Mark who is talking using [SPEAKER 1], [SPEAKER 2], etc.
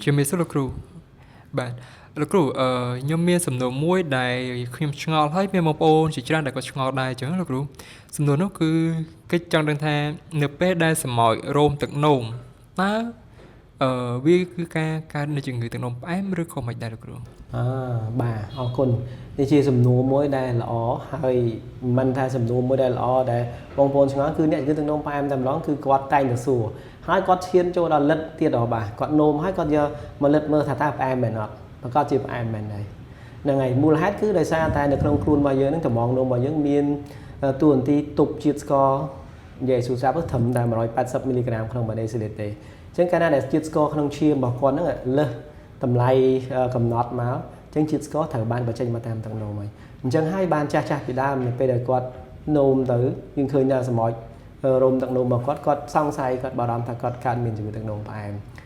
[SPEAKER 1] ជំរាបសួរលោកគ្រូបាទលោកគ្រូអឺខ្ញុំមានសំណួរមួយដែលខ្ញុំឆ្ងល់ហើយមានបងប្អូនជាច្រើនដែលគាត់ឆ្ងល់ដែរអញ្ចឹងលោកគ្រូសំណួរនោះគឺគេចង់ដឹងថានៅពេលដែលសម្ោចរោមទឹកនោមតើវាគឺការកើតនៃជំងឺទឹកនោមផ្អែមឬក៏មិនដែរលោកគ្រូ
[SPEAKER 2] អើបាទអរគុណនេះជាសំណួរមួយដែលល្អហើយមិនថាសំណួរមួយដែលល្អដែលបងប្អូនឆ្ងល់គឺអ្នកជំងឺទឹកនោមផ្អែមតែម្ដងគឺគាត់តែងតែសួរហើយគាត់ឈានចូលដល់លិតទៀតដល់បាទគាត់នោមហើយគាត់យកមកលិតមើលថាតើផ្អែមមែនអត់ប្រកាសជាផ្អែមមែនហើយហ្នឹងហើយមូលហេតុគឺដោយសារតែនៅក្នុងខ្លួនរបស់យើងហ្នឹងត្មងនោមរបស់យើងមានតួនាទីទប់ជាតិស្ករនិយាយស្រួលស្ដាប់ទៅត្រឹមតែ180មីលីក្រាមក្នុង1ដេស៊ីលីត្រទេអញ្ចឹងកាលណាដែលជាតិស្ករក្នុងឈាមរបស់គាត់ហ្នឹងលើសតម្លៃកំណត់មកអញ្ចឹងជាតិស្ករត្រូវបានបញ្ចេញមកតាមទឹកនោមហើយអញ្ចឹងហើយបានចាស់ចាស់ពីដើមនៅពេលដែលគាត់នោមទៅយើងឃើញថាសម្ោចរោមទឹកនោមរបស់គាត់គាត់សង្ស័យគាត់បារម្ភថាគាត់កើតមានជំងឺទឹកនោមផ្អែម។